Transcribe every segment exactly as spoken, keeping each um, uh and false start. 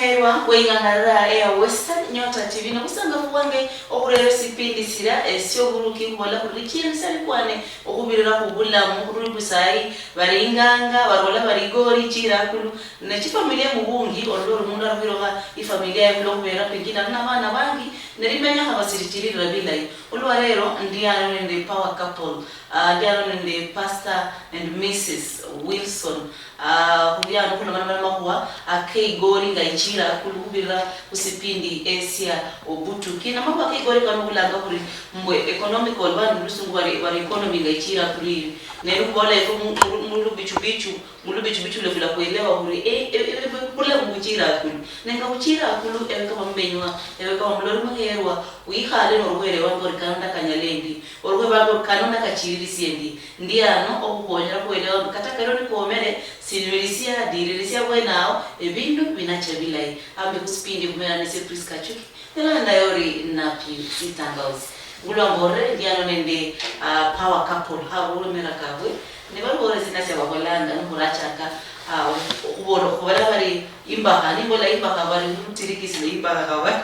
Ewa, weng'ang'arira eya Western Nyota T V, nobusangafu bwange okhurera esipindi sira esioburuki khubola khuri richielisha likwane okhubirira khubulamu khuri busayi baringanga barola bari igori ichira akulu, ne chifamilia mubungi olwo ori mundu arakhwirokha ifamilia yaye khulwa khubera pengine ari nabana bangi ne limenya khabasirichirira bilayi. Olwa rero ndi ano nende power couple, ah, ndi ano nende Pastor and Missus Wilson. Ah, khuli ano khulomana makhuwa ake igori nga ichira akulu khubirira khusipindi esia obutuki. Na makhuwa ke igori kano khulanga khuri mbwe economical, bana mulusungu bari, bari economy nga ichira akulu iri. Ne nikhubola efwe mu, mu, mulubichubichu, mulubichubichu lwefu la khuelewa khuri, eh, eh, eh, bulamu buchira akulu. Ne nga buchira akulu, ewe kama mumenywa, ewe kama mulori muherwa, wikhale norukhwelewa ngori kano ndakanyala endi, orukhweba ngori kano ndakachiririsie endi. Ndi ano okhukhonyera khuelewa mbu kata kero nikomere, sinirisia, ndirisia bwene ao, ebindu binacha bilayi. Ambi khusipindi khumera nesie Prisca Achuki, nilonda yori Napi Sitangausi. Ngulwa mborere, ndi ano nende, ah, power couple, habo emera kabwe, nibalibore sina sia bakholanga, nikhurachaka, ah, okhubola, okhubola bari, imbakha, nimbola imbakha bari mutirikisi ne imbakha khaba.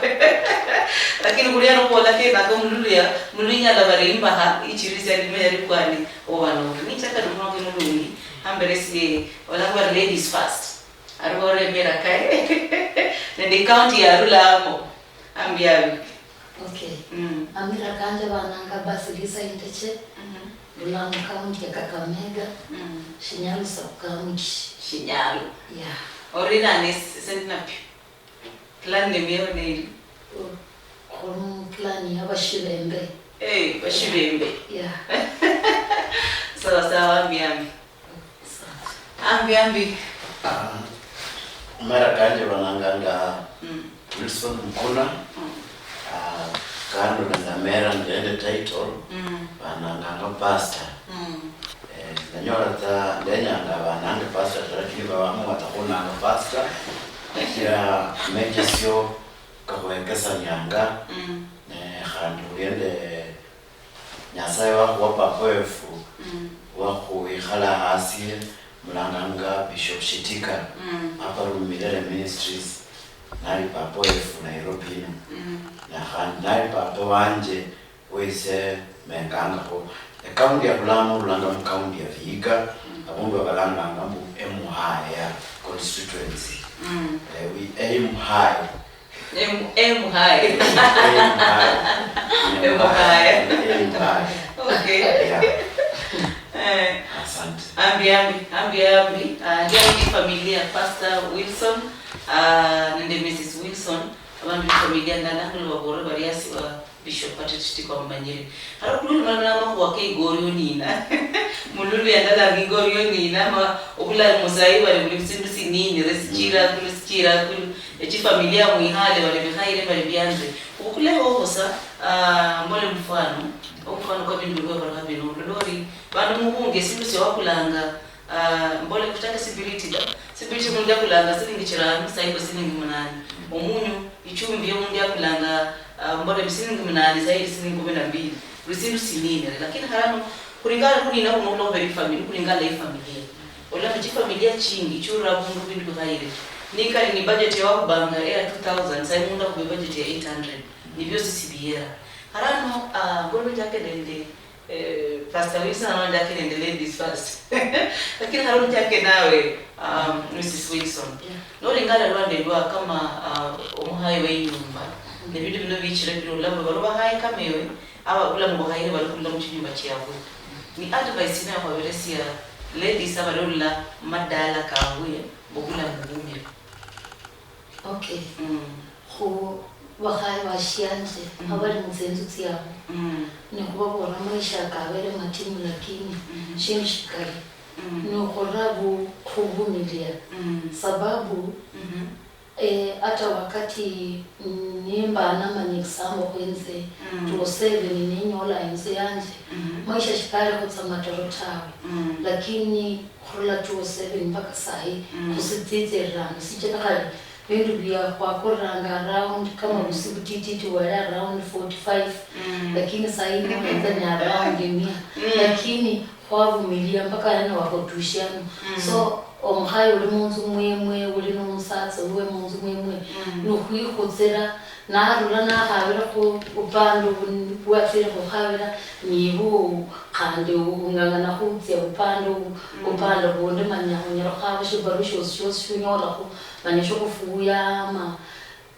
Lakini khulia nokhubola kenako mululuya, mulunyala bari imbakha ichirisia limenya likwani oba nori. Nichaka nomuno ke mulungi, ambere sie, ola bari ladies first. Ari bore mera kae. Nende county ya rulamo. Ambi abi. Okay. Mm. Amera kanje bananga Basilisa Inteche. Mhm. Rula mu county ya Kakamega, mm. Shinyalu sub county. Shinyalu. Yeah. Ori nani s-, sendi napio? Clan name yao neri? O-, khuli mu clan ya Bashibembe. Eh, Bashibembe. Yeah. Sawa sawa, ambi ambi. Sawa. Ambi ambi. Ah, mara kanje bananganga, mm. Wilson Mukuna, mm. Ah, kando nende mera nende title, mm. Bananganga pastor. Mm. Eh, nanyola tsa, ndenyanga banange pastor ta, lakini babamu batakhunanga pastor. Kira mechesio kakhwekesanianga, mm. Ne khandi khulinde Nyasaye wakhuwa papa wefu, mm. Wakhwikhala hasi, mulanganga Bishop Shitika, mm. Apa Lumirere Ministries, nali papa wefu Nairobi ino. Mm. Na khandi nali papa wanje, wise mengangakho. Ekaunti ya Bulamu rulanga mu kaunti ya Vihiga, mm. Abundu abalanganga mbu Emuhaya constituency. Mm. Eh, we aim high. Em-, em high. Em high. Em high. Em high. Okay. Yeah. Eh. Asante. Ambi, ambi, ambi, ambi. Ah, ndi ambi familia, Pastor Wilson, ah, nende Missus Wilson. Abandu befamilia ndala, khuli babore bari asi wa Bishop Patrick Tiko amumanyire. Haro khululima lwa makhuwa ke igori onina. Mululu yandalanga igori onina, ma obula musayi bari buli sindu sininire, sichira akulu, sichira akulu. Echifamilia mwihale bari bikhayire bari bianze. Obukhule hoho sa, ah, mbole mfano, omufano kwa bindu bikhorekha bino, olole ori, bandu mubunge, sindu sia wakulanga, ah, mbole kutaka sibiriti da. Sibiriti mundu yakulanga silingi chirano, sahi mbo silingi munane. Omunyu, ichumbi yo mundu yakulanga, ah, mbole silingi munane, sahi silingi kumi na mbili. Buli sindu sininire. Lakini harano, kulingana kunina kuno kuno kubera ifamili, kulingana ifamilia. Ola mu chifamilia chingi, chura abundu bindu bikhayire. Nikali ni budget ya wakubanga ya two thousand, sahi mundu akube budget ya eight hundred. Ni biosi sibiyera. Harano, ah, mbole njake nende, eh, Pastor Wilson, ano njake nende ladies first. Lakini harano njake nawe, um, Missus Wilson. Yeah. Nolingana lwande lwa kama, ah, omuhaye we inyumba, mm. Nebindu bino bichire bino, labda bali bahaye kama ewe, aba bulamu bukhayire bali khurula muchinyumba chiabwe. Ni advice yina yakhuberesia ladies abali khurula mumadala kabwe, obulamu bumire? Okay. Mm. Khu bakhaye bashianje, mm, abali mutsinzu tsiabo, mm, nikhubabola maisha kabere matimu, lakini, mm, shindu shikali, mm, nikhura bu-, khuvumilia. Mm. Sababu, mm-hmm. Eh, hata wakati nimba namanya example khwinze, mm, two oh seven ninyola inzu yanje, mm, maisha shikali khutsa matoro tawe. Mm. Lakini khurula two oh seven mpaka sahi, mm, khusitsitsiranga, sichira khali vindu vya khwakoreranga around, kama, mm, vusi vutititi vwali around forty-five, mm, lakini sahi nohenza ni around mia. Mm. Lakini khwavumilia mpaka yani wakhutushia ano. Mm. So, Omukhaye uli munzu mwemwe, uli nomusatsa wiwe munzu mwemwe, mm, nikhwikhutsira, narula nakhabirakho upande obu-, bwatsire khukhabira, nibo khandi ung'ang'ana khutsia upande obu-, mm, upande bundi, manya unyala khukhaba shibaru shiosi shiosi shiunyolakho, manya shiokhufuyama,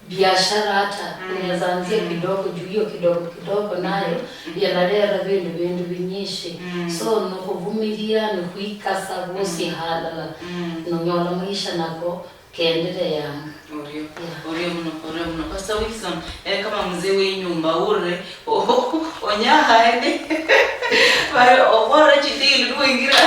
biashara hata, mm, unaweza anzia, mm, kidogo juu hiyo kidogo kidogo nayo, mhm, mhm, inaleta vindu, vindu vinyishi. Mm. So, ni khuvumilia, ni khwikasa vosi, mm, halala. Mm. Nonyola maisha nako kendeleyanga. Orio. Yeah. Orio muno, orio muno. Pastor Wilson, eh, kama mzee we nyumba ure, o-, o-, onyahaene. Bare, obora chidili, nuingira.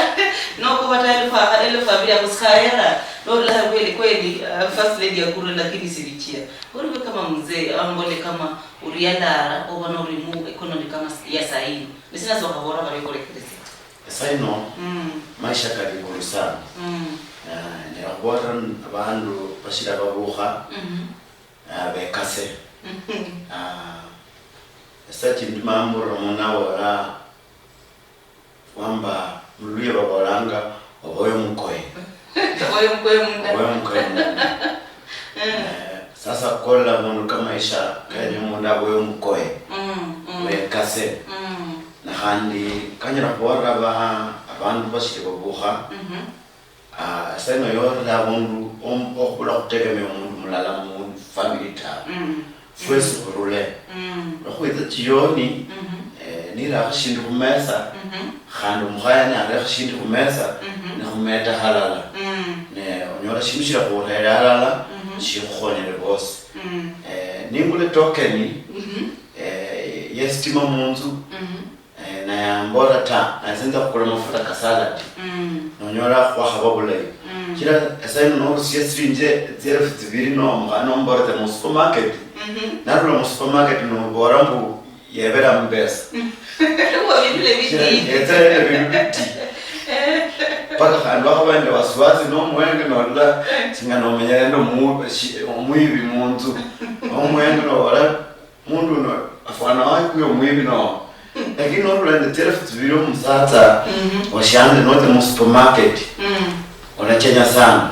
Nokubata elfu, elfu abiri akusikhaera. Nolaha kweli kweli, uh, first lady akurwe, lakini silichia. Uribe kama mzee, ambole kama urialara, obona uri mu economy kama s-, ya saino. Nisina soka bora bari kurekerese. Saino, mm, maisha kali ngulu sana. Mm. Ah, ne kubola abandu bashira babuha, mhm, ah, bekase. Mhm. Ah, esa chindi mambo munabora, kwamba muluya babolanga, oboyo mukoye. Oboyo mukoye munda. Oboyo mukoye munda. Mm. Eh, sasa kola mundu ka maisha kenya, mm, mundu aboyo mukoye. Mm, mm. Wekase. Mm. Na khandi kanyala khubolera ba-, abandu bashiri babukha, mhm, ah, sema yorera abundu om-, okhubula khutegemea omundu mulala mu family tawe. Mm. Fwesi khurule. Mm. Lwakhwitsa chioni, mhm, eh, nirakho shindu khumesa, mhm, khandi omukhaya narekho shindu khumesa, mhm, nikhumeta halala. Mm. Ne onyola shindu shia khurere halala, mhm, shikhukhonyere bosi. Mm. Eh, ningule tokeni, mhm, eh, yesitima munzu, mhm. Eh, naye ambola ta, nase nza khukula mafuta ka salad. Mm. Nonyola khwakhaba bulayi. Mm. Chira esaino norusia silingi tsielefu tsibili no-, nombola tsia mu supermarket. Mhm. Narula mu supermarket nobola mbu yebera mubesa. Chira yetsera nende bindu biti. Paka khandi wakhaba nende wasiwasi nomuhenge nolola singa nomenya nende omu-, shi-, omwibi munzu. Nomuhenge nobola Mundu uno afwana wapi omwibi no? Lakini norula nende tsielefu tsibili omusatsa, mhm, washande notsia mu supermarket, mm, olachenya sana.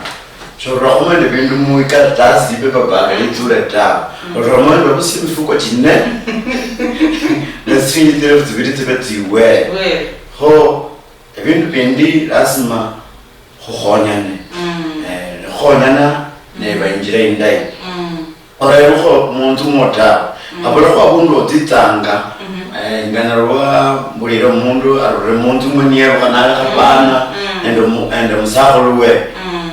Shorulakhuma nende bindu muikaratasi, ipaper bag, mm, litsule tawe. Mm. Orulamo nende obusi mifuko chine. Ne tsilingi tsielefu tsibili tsibe tsiwe. Kho, ebindu bindi lasima khukhonyane. Mm. Eh, khukhonyana, mm, neba injira indayi. Mm. Orerukho munzu mwo tawe. Mm. Abulakho abundu otsitsanga, mhm, eh, ngana lwa mbulire omundu arure munzu mwe niyerukha nalekha, mm, abana, mm, nende omu-, nende omusakhulu we. Mm.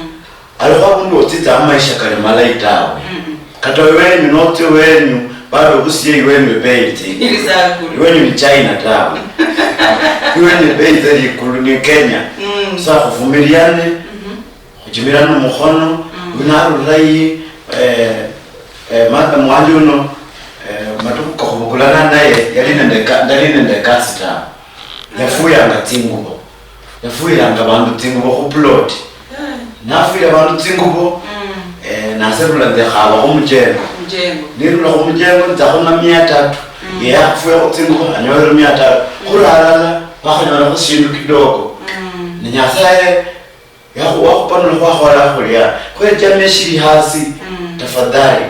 Alikho abundu otsitsanga maisha kali malayi tawe. Mm-mm. Kata wenyu notsia wenyu, bado obusie iwenyu ebeyi tsi-, iwenyu ni China tawe. Iwenyu ebeyi tsa likulu ni Kenya. Mm. Sa khuvumiliane, mhm, khuchimirane omukhono, mm, uyu narulira yi, eh, eh, madam wanje uno, eh, matukhu kokhuvukulana naye, yali nende ka-, ndali nende ekasi tawe. Yafuyanga tsingubo. Yafuyiranga vandu tsingubo khu plot. Mm. Nafuyira vandu tsingubo, mm, eh, nase rula nzia khaba khu mujengo. Mujengo. Nirula khu mujengo, nzakho na mia tatu. Mm. Ye yakhufuyakho tsingubo, anyolere mia tatu. Mm. Khuralala, wakhanyolakho shindu kidogo. Mm. Ne Nyasaye Yakhu-, wakhupanula khwakhola khulia, khwechama eshili hasi, mm, tafadhali,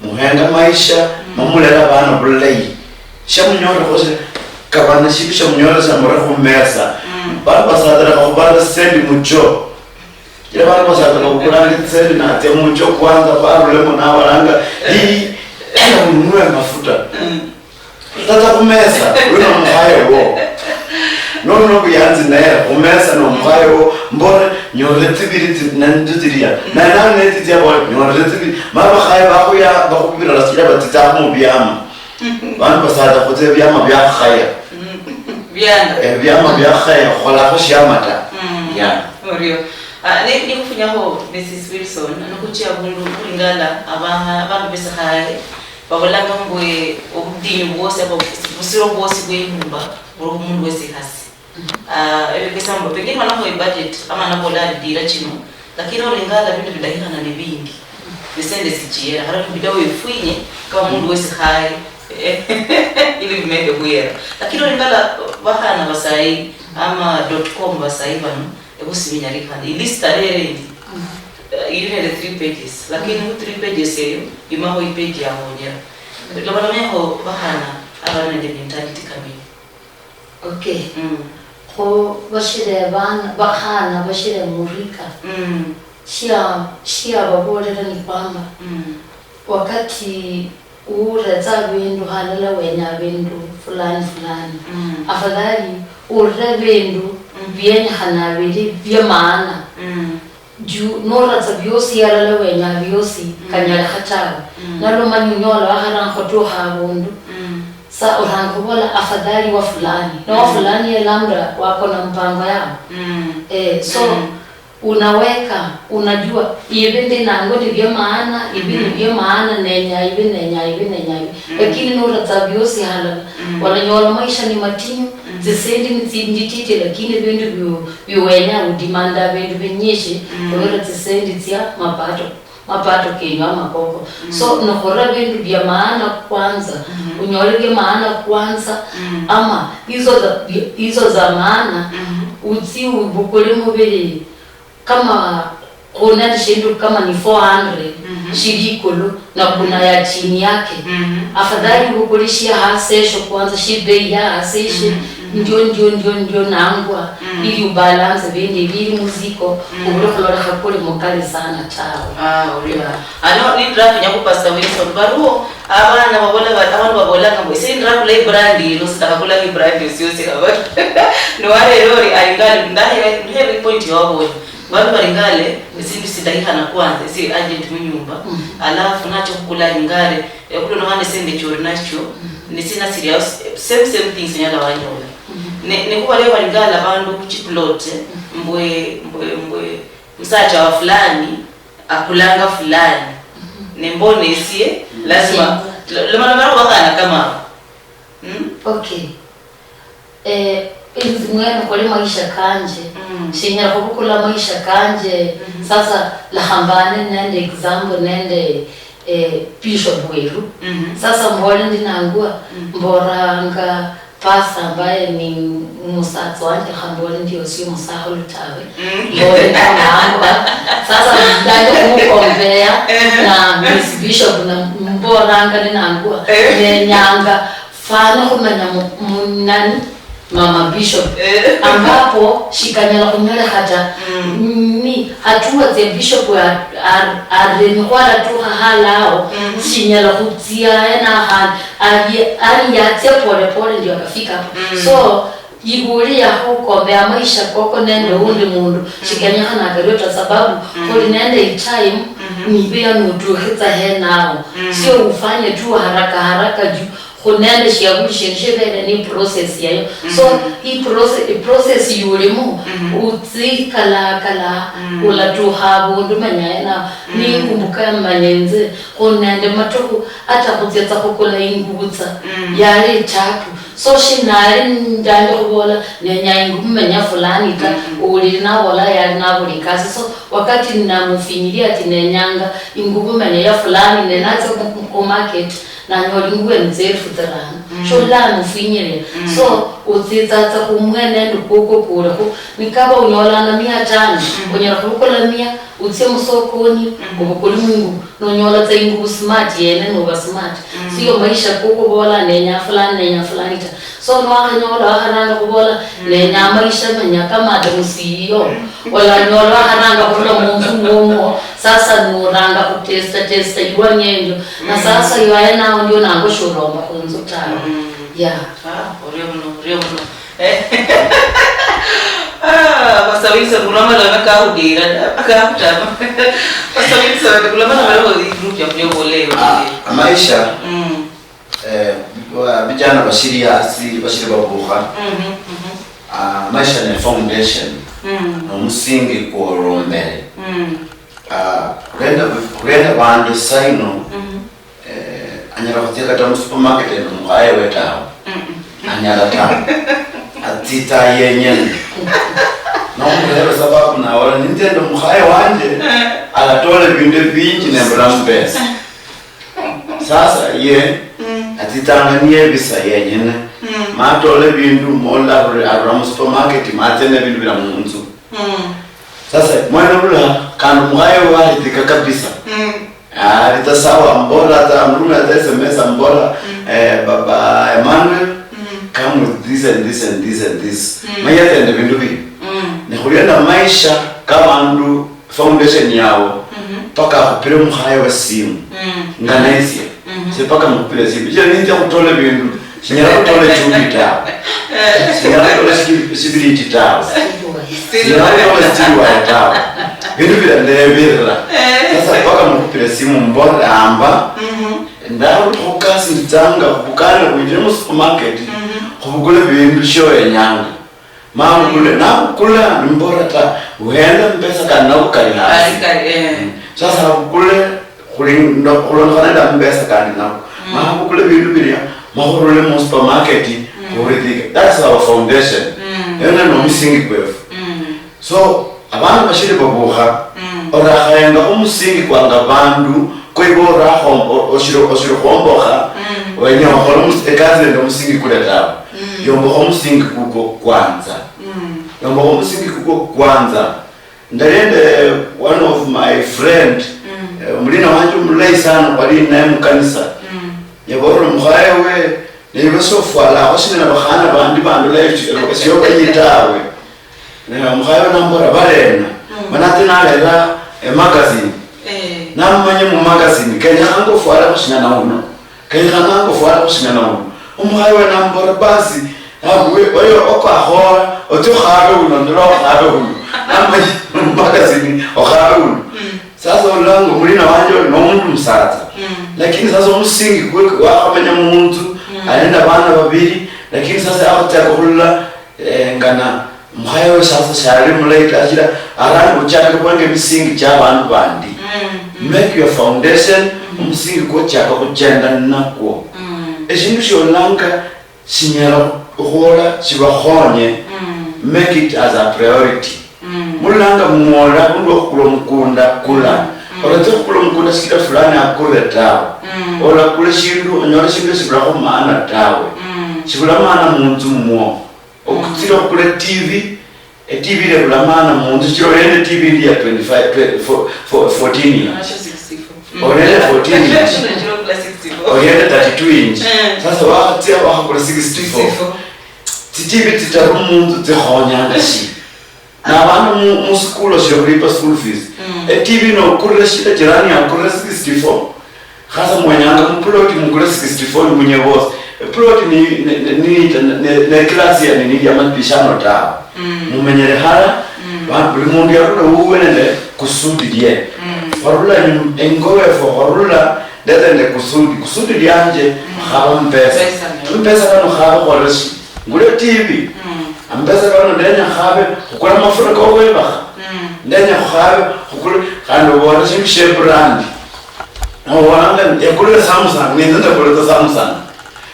muhenga maisha, mm, mamulera abana bulayi. Shamunyolerekho shi-, kabana shindu shamunyola shamure khumesa. Mm. Bana basatsa lekha khubara tsisendi mucho. Chira bana basatsa lekha khukulanga tsisendi natsia mucho kwanza, barulemo nabalanga, "Hii, enda ununue mafuta." Mm. Tata khumesa, uyu nomukhaye wo. Noli nobuyanzi naye, khumesa nomukhaye wo, mbore, "Nyolere tsibili tsi-, nandio tsilia." Naye nali netsitsia, bore, "Nyolere tsibili." Ma bakhaye bakhuya-, bakhubira sikila batsitsakho mubiama. Bandu basatsa khutsia ebiama biakhakhaya. Bianda. Ebiama biakhakhaya, khukholakho shiama ta. Mm. Yeah. Orio. Ah, ne-, nikhufunyakho Missus Wilson, nikhuchia abundu khulingala aba-, abandu besikhaye, Babolanga mbu, eh, obudinyu bwosi, aba-, busiro bwosi bwenyumba buli khumundu wesikhasi. Mhm. Ah, ebyo kesa mbu, pengine manakho ibudget, ama nabola adira chino, lakini olingala bindu bidahikhana ni bingi. Nisende sichiera, kata nibida wefwinye, kama mundu wesikhaye, ili bimende buyera. Lakini olingala bakhana basayi, ama dot com basayi bano, Bosi binyalikhana. Ilista lero indi, eh, ili nende three pages. Lakini mu three pages eyo, imaho ipage yahonyera. Lomalomeho bakhana abali nende mentality kamili. Okay. Mm. Kho bashire bana, bakhana bashire murika. Mm. Shia, shia babolera ni kwamba, mm, wakati uretsa bindu halala wenya bindu fulani fulani. Mm. Afadhali ure bindu, mm, bienyekhana bili bia maana. Mm. Juu noratsa biosi halala wenya biosi, mm, kanyalekha tawe. Mm. Nalwo manyi unyola wakharanga khutukha habundu. Mm. Sa oranga khubola afadhali wa fulani. Nowa, mm, fulani ye labda wako na mpango yao. Mm. Eh, so, mm, unaweka, unajua, ibi ndi nango ni bia maana, ibi ni, mm-hmm, bia maana, nenya ibi, nenya ibi, nenya ibi. Mm. Lakini noratsa biosi halala, mm, olanyola maisha ni matinyu, mm, tsisendi ni tsindititi, lakini bindu biu-, biwenya udimanda bindu binyishi, mm, khulira tsisendi tsia mapato, mapato kenyu amakoko. Mm. So, nokhora bindu bia maana kwanza, mm-hmm, unyole bia maana kwanza, mm, ama hizo za, hizo za maana, mm-hmm, utsi ubukule mubiri kama kuna shindu kama ni four hundred, mhm, shili ikulu na kuna, mhm, ya chini yake. Mhm. Afadhali ubukulishia hasi esho kwanza, shi bei ya hasi eshe, mhm, mhm, ndio, ndio, ndio, ndio nangwa, mhm, ili ubalance bindi bili muziko, mhm, ubule khulolekha kuli mukali sana tawe. Ah, orio. Yeah. Ano, nindira kunya ku Pastor Wilson, baruo, abana babola ba-, abandu babolanga mbu, "Ese nindira kula ibrand ino, sitakha kula ibrand yosi yosi haba." Niwarero ori, "Alinga ali, ndahe, ndahe point yawabola." Bandu bali ngale, esindu sidayikhana kwanza, esiri urgent munyumba, mhm, alafu nacha khukula ali ngale, ekhulondokhana nende sente chori nacho, mhm, nisina siri ao, same, same things onyala wanyola. Mhm. Ne, nekhuba leo bali ngale abandu khuchiplot, mhm, mbwe, mbwe, mbwe, msacha wa fulani, akulanga fulani. Mhm. Nembona esie, mhm, lazima, lo-, lomaloma lwa bakhana kama abo. Mm? Okay. Eh, inzi mwene khuli maisha kanje, mm, shinyala khubukula maisha kanje. Mhm. Sasa, lekha mbane nende example nende, eh, Bishop weru. Mhm. Sasa mbole ndi nangwa, mm, mboranga pastor ambaye ni musatsa wanje, khambole ndi osi musakhulu tawe. Mm. Mbole ndi nangwa. Sasa, ndali khumukombea, eh, na Miss Bishop na mboranga ndi nangwa. Eh. Nenyanga fana khumenya mu-, munani, Mama Bishop. Eh. Ambapo shikanyala khunyolekha ta. Mm. Ni hatua tsia Bishop a-, a-, aremi khwalatukha halao, mm, shinyala khutsia ena khandi, ali, ali yatsia pole pole ndio akafika hapo. Mm. So, ibuli ya khukombea maisha koko nende, mm, undi mundu, mm, shikenyekhana kario ta, sababu, mm, khuli nende itime, mm-hmm, nibe yanutukhitsa henao. Mm. Sio ufanye tu haraka haraka juu khunende shia buli shindu shibere ni process yayo. So, mm, i process, i process yulimu, mm, utsikalakala, mm, ulatukha abundu manya ena, mm, ninkumbuka manya inze, khunende matukhu, ata khutsiatsa khukula ingutsa, mm, yali itabu. So, shinali ndali khubola, nenya ingubu menya fulani ta, mm, ulili nabola yali nabuli ikasi. So, wakati namufinyilia ati nenyanga ingubu menya ya fulani, nenatsia khu, khu market, nanyola ingubo enu tsielfu tsirano. Mm. Sholano ufinyire. Mm. So, utsitsatsa khumwene nende kukwo kulikhu. Nikaba unyolanga mia tano, mm, unyala khubukula mia, utsie musokoni, mm, ubukule ingubo, nonyola tsa ingubo smart yene, noba smart. Mm. Sio maisha kokhubola nenya fulani, nenya fulani ta. So, niwakhanyola, wakharanga khubola, mm, nenya maisha menya kama Adamu C E O. Mm. Olanyola wakharanga khurula munzu mwomwo, sasa noranga khutesta testa ilwanyi endio. Na, mm, sasa iwaye nawo ndio nango shulomba khunzu tawe. Mm. Yeah. Ah, orio muno, orio muno. Eh. Ah, Pastor Wilson, khulwa malome kakhudira, kakhutama. Pastor Wilson, khulwa malome lero group ya, ya bolero. Ah, amaisha. Mm. Eh, ba-, vijana vashiri hasi, vashiri vavukha. Mhm, mhm. Ah, maisha ne foundation. Mm. Nomusingi kwolombere. Mm. Ah, khurenda, khurenda vandu saino, mhm, eh, anyala khutsia kata mu supermarket nende mukhaye we tawe. Mm-mm. Anyala tawe. Atsitsa yenyene. Nomukhera sababu nawola, ninze nende mukhaye wanje, eh, alatola evindu vinji nembula mupesa. Sasa ye, mm, atsitsanga niyebisa yenyene. Mm. Matola ebindu, mola arula, arula mu supermarket, matsia nebindu bila munzu. Mm. Sasa mwana ula kandi mukhaye waridhika kabisa. Mm. Aritsa sawa, ambola tsa, amurumira tsa S M S ambola, mm, eh, baba Emmanuel, mm, come with this and this and this and this. Mm. Manya tsende bindu bi. Mm. Nikhulienda maisha kabandu foundation yawo, mhm, paka akhupire mukhaye we simu. Mm. Nga nesie. Mhm. Se paka mukhupire simu. Ichira ninzia khutola bindu, sinyala khutola chumbi tawe. Sinyala khutola shi-, shibiriti tawe. Sinyala khutola steel wire tawe. Bindu bira ndebirira. Eh. Sasa paka mukhupire simu mbo ramba. Mhm. Ndarukha khukasi nditsanga khubukane khwinjire mu supermarket, mhm, khubukule bindu shioyenyanga. Mabukule, nabukula, nimbora ta, uhenda mpesa kali nako kali hasi. Kali, kali, eh. Mm. Sasa abukule, khuli ndo-, khulondokhana nende mpesa kandi nako. Mm. Mabukule bindu bilia, makhurule mu supermarket, mm, khuridhike. That's our foundation. Mm. Ene no musingi kwefu. Mm. So, abandu bashiri babukha, mm, orakhayenga omusingi kwanga bandu, kwa ibo orakhom-, o-, oshiri, oshiri khwombokha, mm, wenya okhole omus-, ekasi nende omusingi kule tawe. Mm. Yombokha omusingi kukwo kwanza. Mm. Yombokha omusingi kukwo kwanza. Ndali nende one of my friend, mm, eh, omulina wanje omulayi sana, khwali naye mukanisa. Mm. Yaboolera omukhaye we, "Niba sofwalakho shina nabakhana bandi bandula esio-, esioba yi tawe?" Ne omukhaye we nambola, "Barena?" Mm. Mana ati nalera emagazini. Eh. Namumanye mumagazini, kenyekhanga ofwalekho shingana uno. Kenyekhananga ofwalekho shingana uno. Omukhaye we nambola, "Basi, nawe, oyo okwakhola, otsi okhabe uno, ndola okhabe uno." Namanya mumagazini, okhabe uno. Mm. Sasa ololanga omulina wanje oli nomundu musatsa. Mm. Lakini sasa omusingi kwe wakhamenya munzu, mm, ali nende abana babili, lakini sasa yakhuchaka khulula, eh, ngana mukhaye we sasa shali mulayi ta, shichira arali khuchaka khwenge emisingi chia abandu bandi. Mm, mm. Make your foundation, mm, omusingi kwo chaka khuchenda ninakwo. Mm. Eshindu shiolanga shinyala khukhola shibakhonye, mm, make it as a priority. Mm. Mulanga mung'ole abundu wokhukula omukunda, kula. Mm. Olatsia khukula omukunda shichira fulani akule tawe. Mm. Olakula eshindu, onyole eshindu eshibulakho maana tawe. Mm. Shibula maana munzu mwo. Mm. Okutsira okukula T V, e T V ilebula maana munzu, shichira oli nende T V ndi ya twenty-five, twenty, fo-, fo-, fourteen inch. Nasho sixty-four. Mm. Oli nende fourteen inch. Nasho nechira okula sixty-four. Oli nende thirty-two inch. Mm. Sasa wakhatsia wakhakula sixty-four. Sixty-four. Tsi T V tsitaru munzu tsikhonyanga shi? Na abana mu, mu school oshiri khulipa school fees. Mm. E T V nokurire shida, jirani akurire sixty-four. Khasa mwenyanga muploti mukule sixty-four ni munye bosi. Eploti ni, ni, ni, ni, ni, ni class ya nini ya mabishano tawe. Mm. Mumenyere hala, mm, ba-, buli mundu yarula wuwe nende kusudi lie. Mm. Khwarula nyum-, engo wefu khwarula ndetse nende kusudi. Kusudi lianje, mm, khaba mpesa. Mpesa, mm. Mpesa kano khaba khwaloshi. Ngule T V. Mm. Ambesa kano ndenya khabe khukula mafuta kokhwebakha. Mm. Ndenya khabe khukula, khandi obola shindu shie brand. Obolanga, "Ekulile Samsung, ninze ndakula Samsung."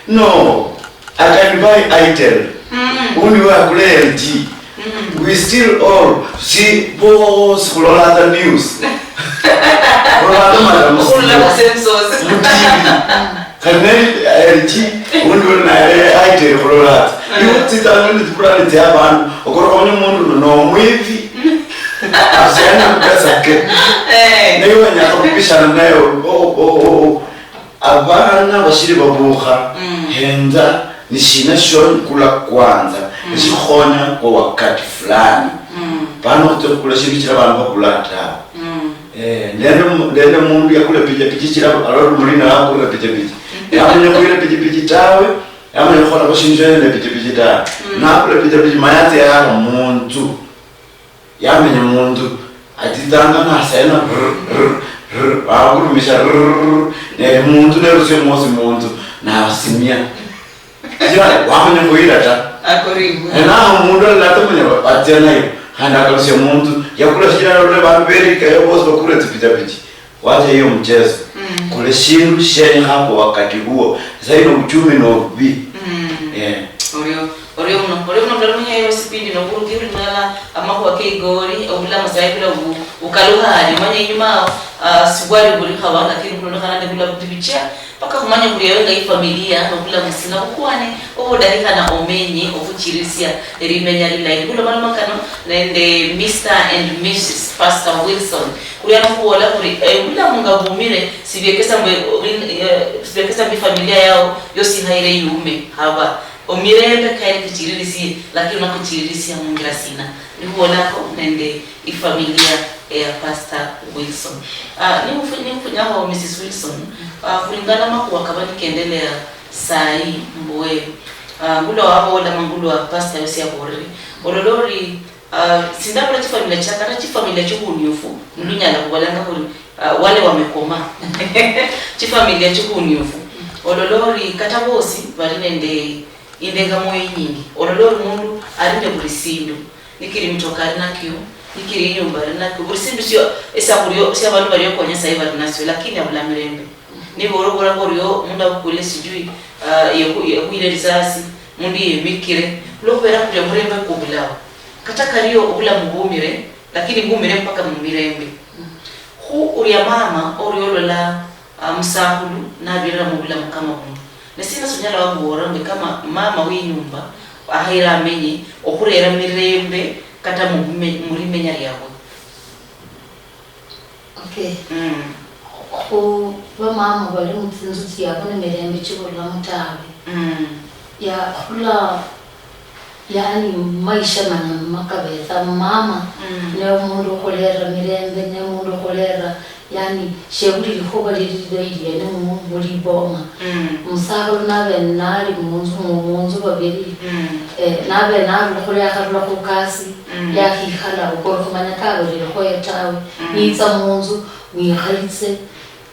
No, I can buy Itel. Mm. Undi we akule L G. Mm. We still all, si bosi khulola the news. Khulola the madam. Khulola the same source. Mu T V. Khane, eh, L G, undi uli naye, eh, aiteri khulola ati. Mm. Iwe tsitsanga nende tsibrand tsia abandu, okorokha munye mundu uno, no mwivi. Asiana mpesa ke. Eh. Naye wanyaka khubishana naye, o, o, o, o. Abana bashiri babukha, mm, henza, ni shina shonyukula kwanza, mm, eshikhonya kwa wakati fulani. Mm. Bana khutsia khukula shindu shila bandu bakula tawe. Mm. Eh, nende mu-, nende mundu yakula pikipiki chila aloli mulina yakula pikipiki. Yamanya kuyila pikipiki tawe, yamanya khukhola shindu shene ne pikipiki tawe. Mm. Nakula pikipiki maya atsia yara munzu. Yamenya munzu. Atsitsanga nasena, rr, rr, rr, wakurumisha, rr, rr, neli munzu, nerusia mwosi munzu, nasimia. Shichira wamanya khuyira ta. Akoringwe. Naho mundu alala ta manya atsia naye. Khandi akalusia munzu. Yakula shichira alole bandu berikayo bosi bakula tsipichapichi. Wacha hiyo mchezo. Mm. Kula shindu shenyekha kwa wakati huo. Sasa ino uchumi no bubi. Mm. Eh. Orio, orio muno. Orio muno, ndali munyayo sipindi no kuruki uri nala amakhuwa ke igori, obula masayi bila ubu. Ukalukha handi, omanye inyuma awo, ah, sibwali buli khaba, lakini khulondokhana nende bula buti bichia, paka khumanye khuli ewe nga ifamilia, nobulamu sina bukwane, obudahikhana omenye, okhuchirisia elimenya lilayi. Khulomaloma kano nende Mister and Missus Pastor Wilson. Khuli ano khubola khuli, eh, bulamu nga bumire, sibiekesa mbu, eh, sibiekesa mbu ifamilia yao yosi ihaire yume, haba. Omirembe kali kichiririsie, lakini unakuchirisia mungira sina? Nikhubolako nende ifamilia ya Pastor Wilson. Ah, nimufu-, nimufunyaho Missus Wilson, ah, kulingana makhuwa kaba nikendelea sayi mbwe, ah, ngulwa wabola mangulwa Pastor yosi aborere. Ololori, ah, sindabula chifamilia chia, kata chifamilia chikhuniufu, mulunyala khubolanga khuri, ah, wale wamekoma. Chifamilia chikhuniufu. Ololori kata bosi bali nende indenga mwoyo inyingi. Olole ori mundu ali ne buli sindu, nikiri mitoka ali nakio, nikiri inyumba ali nakio, buli sindu sio, esakhulio sia bandu baliokonya sahi bali nasio, lakini abula mirembe. Niba ori obolanga orio mundu abukwile sijui, ah, yeku-, yekuyile risasi, mundu yemikire, khulwokhubera khuli omurembe kubulao. Kata kario obulamu bumire, lakini bumire mpaka mumirembe. Khu uria mama ori olola Ah, musakhulu nabirira mubulamu kama buno. Ne sina sonyala wamubolera mbu kama mama wenyumba ahaire amenye okhurera mirembe kata mubume-, mulimenya liabwe? Okay. Mm. Khu bamama bali mutsinzu tsiabwe ne mirembe chiburulamo tawe. Mm. Ya, khula Yani, maisha manyama kabetsa. Mama, mm, ne omundu okhulera mirembe, ne omundu okhulera, yani, shebuli likhuba lili lilayi liene mu-, muliboma. Mm. Musakhulu nabe nali munzu, mu-, munzu babili, mm, eh, nabe narula khuli yakharula khukasi, mm, yakhikhala, okori khumanya kabe lilikho ye tawe. Mm. Nitsa munzu, mwikhalitse,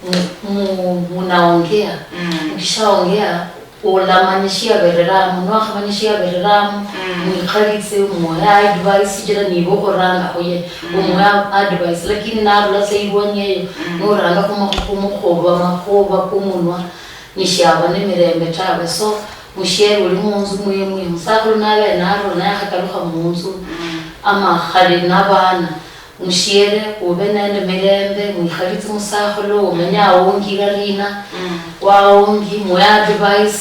mu-, mu-, munaongea. Mm. Mukishaongea, olamanya shiabereramwo. Niwakhamanya shiabereramwo, mm, mwikhalitse, omuhe advice, shichira nibe okhuranga khuye, mm, omuhe advice. Lakini narula sa ilwanyi eyo, mm, noranga khuma-, khumukhuba makhuba komunwa, nishiaba nemirembe tawe. So, mushiere oli munzu mwemwe, musakhulu nabe narula nayakhakalukha munzu, mm, ama khali nabana, mushiere, ube nende mirembe, mwikhalitse musakhulu, umenye awongi lina, mm, wawongi, muhe advice,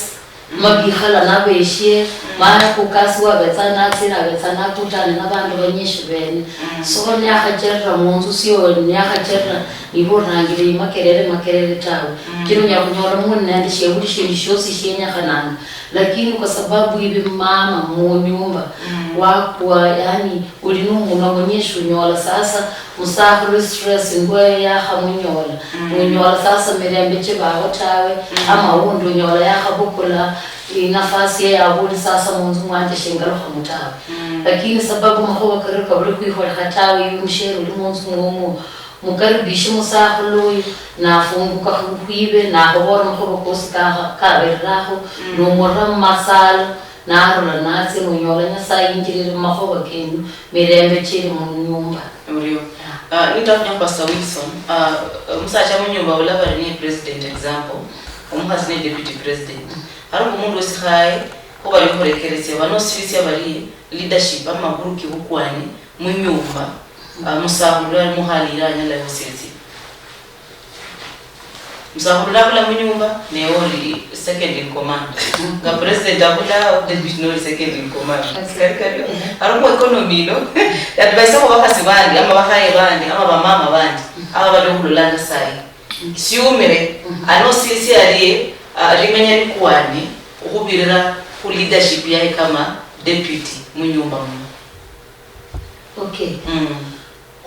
mm, mabikhala nabeshie, mm, mara khukasi wabetsa natsire, abetsa nakutane nabandu banyishi bene. Mm. So, niakhacherera munzu sio, niakhacherera, nibe orangire makerere, makerere tawe. Mm. Kila onyala khunyola mundu nende shebuli shindu shiosi shienyekhana, lakini kwa sababu ibe mama munyumba, mm, wakwa, yani, uli nomunwa munyishi, unyola sasa musakhulu stress ngwe yakhamunyola, mm, unyola sasa mirembe chibaho tawe, mm, ama aundi unyola yakhabukula inafasi ye yabuli sasa munzu mwanje shingalukhamu tawe. Mm. Lakini sababu makhuwa kario kabuli khwikholekha tawe, iwe mushere uli munzu mwomwo, mukaribishe musakhulu uyu, nafunguka khu-, khwibe, nakhubola makhuwa kosi kakha-, kabererakho, mm, nomurira mumasalo, narula natsia, nonyola Nyasaye yinjirire mumakhuwa kenyu, mirembe chiri munyumba. Orio. Yeah. Ah, nitafunya Pastor Wilson, ah, omusacha munyumba ula bali ne president example, omukhasi ne deputy president. Ari omundu wesikhaye, kho bali okhurekeresia, bano sirisia bali leadership, ama makulu kibukwani, munyumba, ah, musakhulu ali mukhali ila anyala yosilisia. Musakhulu nabula munyumba, newe oli second in command. Nga president abula, deputy noli second in command. Sikali kario? Ari mu economy ino, advice kho bakhasi bandi, ama bakhaye bandi, ama bamama bandi, aba bali okhulolanga sayi. Siumire, ano si-, sialie, ah, limenya likwani, okhubirira khu leadership yaye kama deputy munyumba muno. Okay. Mm.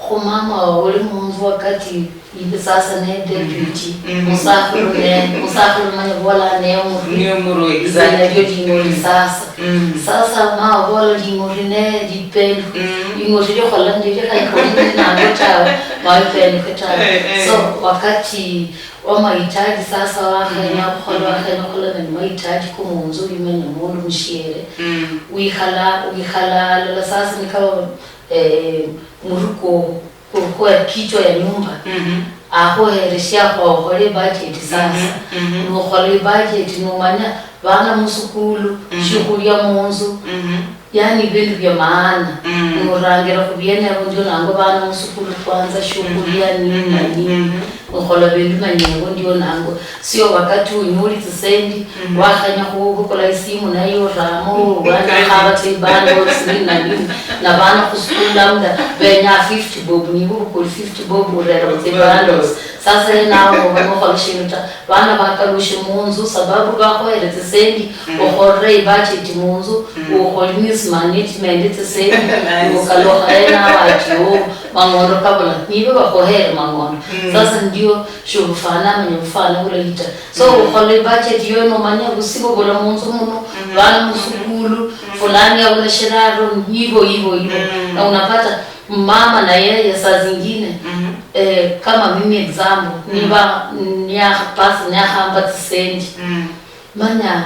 Khumama oli munzu wakati ibe sasa ne deputy, mhm, mhm, musakhulu ne, musakhulu manya bola ne omurwi. Ne omurwi, exactly. Ibe nalio ling'ori, mm, sasa. Mm. Sasa ma bola ling'ori ne lipelu. Mm. Ling'ori likhola ndi, likhaikhola ndi nalio tawe, ma lipelu ke tawe. Eh, eh. So, wakati wa mahitaji sasa, wakhenya, mm, khukhola, mm, wakhenya khukhola nende mahitaji ko munzu, imenya mundu mushiere. Mm. Wikhala, wikhala alala sasa nikaba, eh, muruko, ku-, kwa kichwa ya nyumba. Mhm. Akhuhereshiakho okhole budget sasa. Mhm, mhm. Nokhola ibudget, nomanya bana musukulu, mhm, shiokhulia munzu. Mhm. Yani, bindu bya maana. Mm. Norangira khu biene abo, ndio nango bana musukulu kwanza, shukulia, mm, nini na, mm, nini. Mm. Ukhola bindu manya abo, ndio nango. Sio wakati unyoli tsisendi, mm, wakhanya khubukula isimu nayo oramo, mm, bana khaba tsi bundles, nini na nini. Na bana khusukulu labda benya fifty bob, nibo bukuli fifty bob, urera tsi bundles. Sasa ye nawe noba nokhola shindu ta. Bana bakalushe munzu, sababu bakhohere tsisendi, mm, okhorere ibudget munzu, mm, ukholi mismanagement tsisendi, nice, ukalukha enawe ati, "Oh, mang'ondo kabula." Nibo bakhohere mang'ondo. Mm. Sasa ndio, shobufana, manya bufana bulayi ta. So, mm, ukhola ibudget yoyo, nomanya busibo bula munzu muno, mm, bana musukulu, mm, fulani abula shiraro, hivyo, hivyo, hivyo. Mm. Na unapata mama na yeye saa zingine, mhm, eh, kama mimi example, mm, niba niyakhapasa, niyakhamba tsisendi, mm, manya,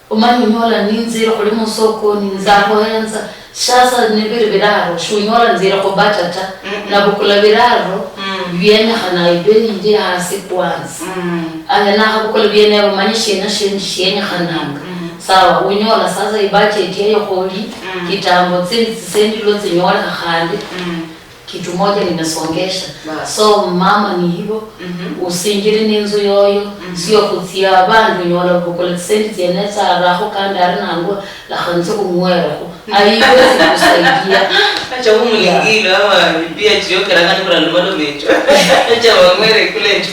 omanya onyola ninzire khuli musokoni, nzakhuhenza, sasa nibiri biraro, shunyola nzire khubata ta, mm-mm, nabukula biraro, mm, byenyekhana ibe nindi hasi kwanza. Mm. Aya nakhabukula byenebo, manya shiena shiendi shienyekhana. Mm. Sawa, unyola sasa ibudget eyo kholi, mm, kitambo tsindi tsisendi lwo tsinyolekha khandi, mm, kitu moja nimesongesha. Bas. So, mama ni hivyo, mhm, usinjire ninzu yoyo, mhm, sio khutsia abandu nyola bukula tsisendi tsiene tsarakho kandi ari nangwa, lakha nzi khung'werekho. Haiwezi kusaidia. Acha khumulingila ama pia chiokera kandi khuraluma lomecho. Acha wang'were kule.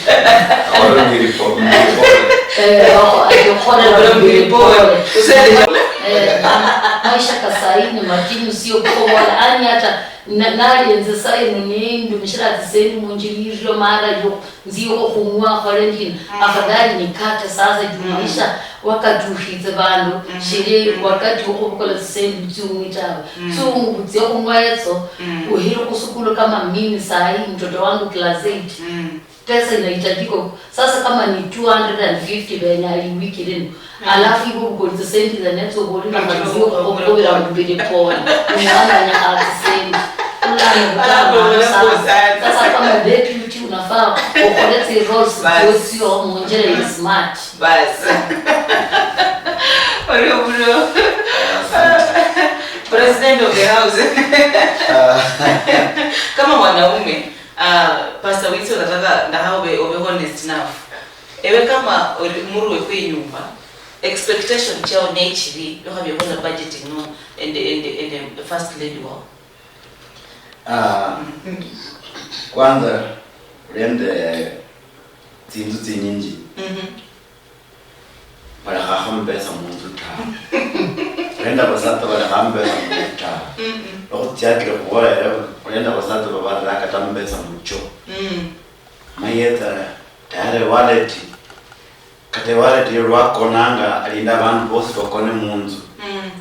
Akhole miri po-, miri pole. Eh, oko-, acha khukholela miri pole. Usende. Eh, ma-, maisha kasaini matinyu sio kukobola. Ani hata na-, nali enze saino nindumishira tsisendi munjira irio mara yo. Nzikho khung'wa, khole ndina. Mm. Afadhali nikate sasa juu, mm, maisha wakatukhitse vandu, mm-hmm, shiri, mm, wakati wokhuvukula tsisendi tsiung'wi tawe. Mm. Tsiung'wi vutsia khung'wa yetso, mm, uhiri khusukulu kama mimi sahi, mtoto wangu class eight. Mm. Pesa inahitajika. Sasa kama ni two hundred and fifty venya ali wiki lino, alafu iwe ubukole tsisendi zenetso ubole na maziwa khukubira mubiri pole. Mwana anyakha tsisendi. Ulano butama sana. Sasa kama deputy unafaa ukole tsi roles, bas, zotsio munjira ya smart. Bas. Orio bro. President of the house. Ah. Kama mwanaume, ah, Pastor Wilson, nataka ndaha ube, ube honest enough. Ewe kama ori murwe kwe inyumba, expectation chao nechiri, yokhabia khukhola budgeting no, and, and, and, um, first lady wao? Ah, kwanza, uli nende tsinzu tsinyinji. Mhm. Balekhakho amapesa munzu tawe. Uli nende abasatsa balekha amapesa munzu tawe. Mhm. Okhutsiakire khubola ere, uli nende abasatsa babarira kata amapesa mucho. Mm. Mayetsa tayari wallet. Kata ewallet eyo lwakonanga, alinda abandu bosi bakone munzu. Mm.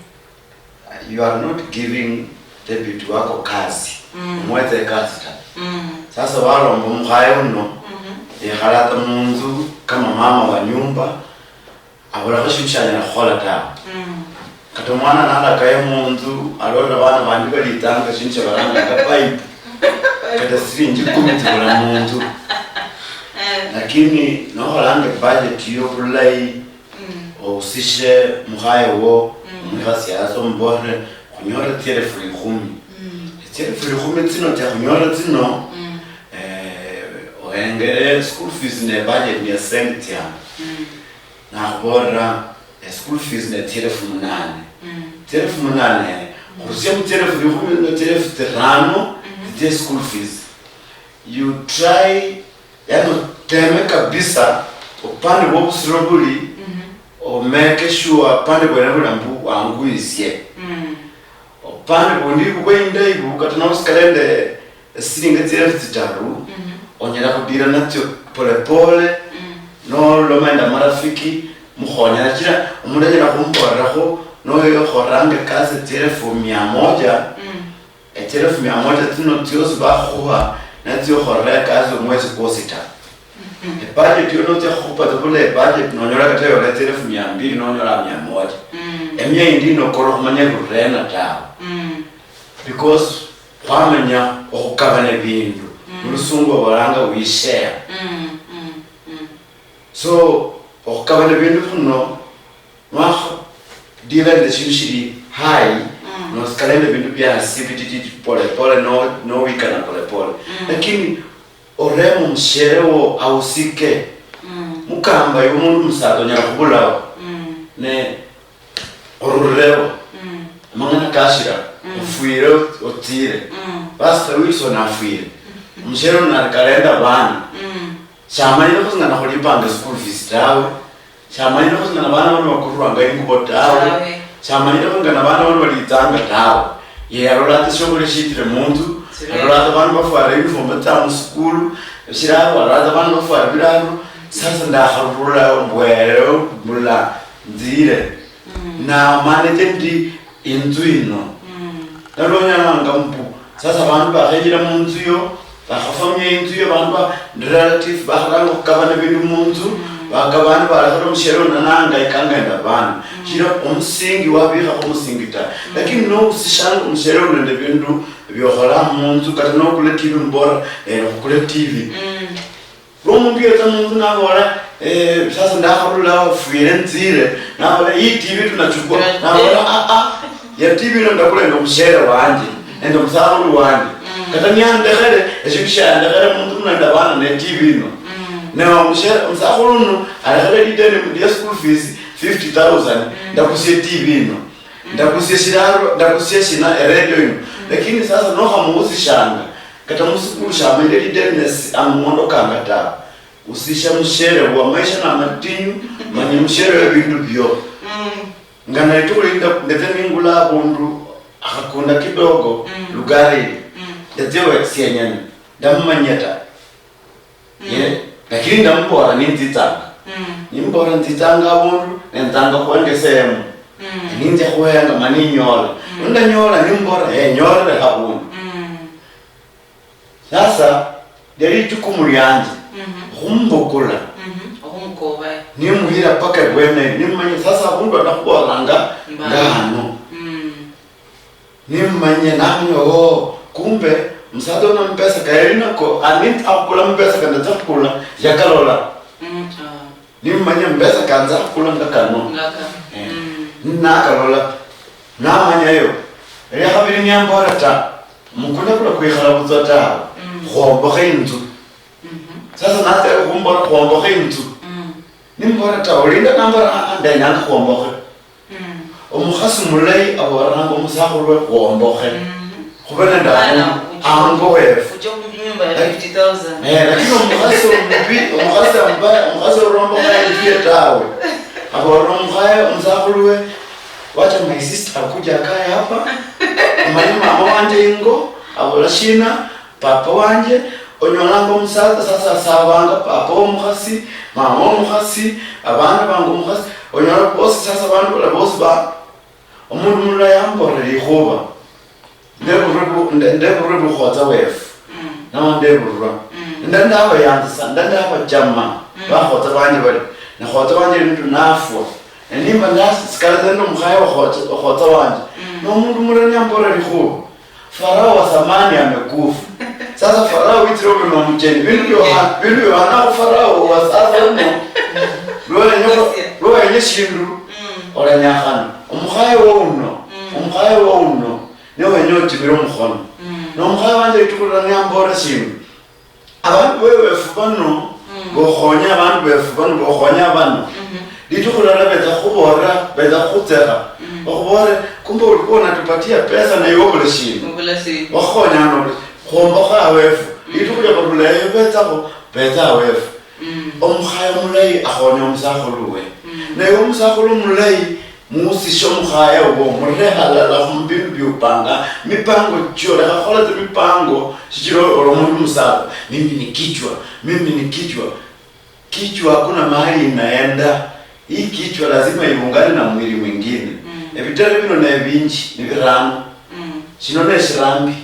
You are not giving deputy wako kazi. Mm. Omwetsa ekasi ta. Mm. Sasa walomba omukhaye uno, mm-hmm, yekhalatsa munzu kama mama wa nyumba, abulakho shindu shanyala khukhola tawe. Mm. Kata omwana nalakaye munzu, alolera abana bandi balitsanga shindu shiabaranganga pipe. Kata silingi kumi tsibula munzu. Eh. Lakini nokholanga ebudget yo bulayi, mm, ohusishe mukhaye wo, mm, omwikhasi hasi omubolere, khunyole tsielefu likhumi. Mm. Etsielefu likhumi tsino tsiakhunyola tsino, mm, eh, ohengere school fees ne budget ne tsisendi tsiange. Mm. Nakhubolera, eh, school fees ne tsielefu munane. Mm. Tsielefu munane, mm, khurusie mutsielefu likhumi nende tsielefu tsirano, mm-hmm, tsie school fees. You try, yani, oteme kabisa, upande bwo busiro buli, mm-hmm, o make sure upande bwene bula mbu wanguisie. Mm. Opande bundi bubwe indayi bu, kata nosikala nende esilingi tsielefu tsitaru, mhm, onyala khudira natsio polepole, mm, noloma nende amarafiki, mukhonyana. Shichira omundu anyala khumbolerakho, noyo okholanga ekasi tsielefu mia moja, mm, etsielefu mia moja tsino tsiosi bakhukhuha, natsio okholera ekasi omwesi kwosi ta. Mhm. Ebudget yo notsia khukhupa tsa bula ebudget, nonyola kata yola tsielefu mia mbili, nonyola mia moja. Mm. Emia yindi ino okora okhumanya rurena tawe. Mm. Because khwamanya okhukabana ebindu, mm, mu lusungu babolanga we share. Mm, mm, mm. So, okhukabana ebindu khuno, Niwakhadila nende eshindu shili high, mm, Nosikala nende ebindu biasi bitititi polepole, no- nowikana polepole. Lakini orema omushere wo ahusike. Mukamba iwe omundu musatsa onyala khubulaho. Ne orureho. Amang'ana kashira, ofwire, otsire. Pastor Wilson afwire. Omushere uno ari kalenda bana. Shamanyire khusingana khulipanga school fees tawe. Shamanyire khusingana bana bano bakururwanga ingubo tawe. Tawe. Shamanyire khusingana bana bano balitsanga tawe. Ye yalola ata shiokhulia shitire munzu, alola ata bana bafwara uniform batsia musukulu, eshiraro, alola ata bana bafwara biraro. Sasa ndakharula mbwere mbula nzire. Na manage ndi inzu ino. Nalwonyalanga mbu, sasa bandu bakhenjira munzu yo, bakhafamia inzu yo, bandu ba relative bakharanga okhukabana ebindu munzu, bakabana balekhera omushere uno nangaikanga nende abana. Shira omusingi wabikhakho omusingi ta. Lakini nohusishanga omushere uno nende ebindu biokhola munzu, kata nokula T V mubora, lero khukule T V. Lwo omundu yetsa munzu navola, eh, sasa ndakharula ofwire nzire, navola, "Hii T V tunachukua." Navola, "Ah, ah, ya T V ino ndakula nende omushere wanje, nende omusakhulu wanje." Kata niyandekhele, eshindu shiandekhele munzu muno nende abana ne T V ino. Ne omushere, omusakhulu uno alekhele lideni lia school fees fifty thousand, ndakusia T V ino. Ndakusia shiraro, ndakusia shina, eredio ino. Lakini sasa nokhamuhusishanga, kata musukulu shamanyire lideni nesi amang'ondo kanga tawe. Usisha mushere wa maisha na matinyu, manya mushere we bindu bio. Nga naitukhu lindi ndetse ningula abundu akhakunda kidogo, Lugari ili. Ndetse weksia enyene. Ndamumanyia ta. Ye, lakini ndamubora ninzitsanga. Nimbora nzitsanga abundu, nenzanga khwenda esehemu. Ninzia khuhenga mani inyola. Nondanyola nimbora, eh, nyolere habundu. Sasa, lyali lijukumu lianje, khumubukula. Okhumukoba. Nimuhira paka ebwene, nimumanya, sasa abundu anakhubolanga ngano. Nimumanye, namanya, oh, kumbe, musatsa uno mapesa kayali nako, ani akhukula mapesa kandatsa khukula, yakalola. Nimumanye mapesa kanza khukula nga kano. Nga kano. Eh. Nakalola. Namanyayo. Elia khabiri niambola ta, mukunda kula kwikhala butswa tawe. Khwombokhe inzu. Sasa natsa khumbola khwombokhe inzu. Nimbola ta, olinda nambola, "Ah, ah, ndenyanga khwombokhe." Omukhasi mulayi abolanga omusakhulwe, "Khwombokhe." Khube nende ango wefu. Eh, lakini omukhasi omubi, omukhasi ambaye, omukhasi orombokha inzu ye tawe, abolera omukhaye, omusakhulwe, "Wacha my sister akuje akaye hapa. Omanye mama wanje ingo, abola shina, papa wanje." Onyolanga omusatsa sasa asabanga papa womukhasi, mama womukhasi, abana banga omukhasi. Onyola bosi sasa bandu bala bosi ba, omundu mulala yambola likhuba. Ndeburwe bu-, nde-, ndeburwe bukhotsa wefu. Nawa ndeburwa. Nda ndabayanzisa, nda ndabachama. Bakhotsa banje bali. Nakhotsa wanje nindu nafwa. Ne nimba ndasikala nende omukhaye okhotsa, okhotsa wanje. Nomundu mulala yambola likhuba. Farao wa zamani amekufa. Sasa Farao witsire obe nomucheni. Bindu byo ha-, bindu byo hana khu Farao wa sasa uno. Lwa wenya, lwa wenya shindu, olanyakhana. Omukhaye wo uno, omukhaye wo uno, ne wenya ochimire omukhono. Ne omukhaye wanje itukhulira niambola shindu. Abandu bewefu bano, bokhonya abandu befu bano, bokhonya bano. Litukhu lala betsa khubolera, betsa khutsekha. Bakhubole, "Kumbe ulikuwa unatupatia pesa na iwe obula shindu." Obula shindu. Wakhonya ano, khwombokha awefu. Litukhu lia barula eyo betsakho, betsa awefu. Omukhaye mulayi akhonya omusakhulu we. Naye omusakhulu mulayi, muhusishe omukhaye uwo, murire halala khubindu biupanga, mipango chio, lekha khukhola tsa mipango, shichira ori omundu musatsa, "Mimi ni kichwa, mimi ni kichwa." Kichwa hakuna mahali inaenda. Hii kichwa lazima iungane na mwili mwingine. Ebitero bino nebinji, ni birano. Shino ne shirambi.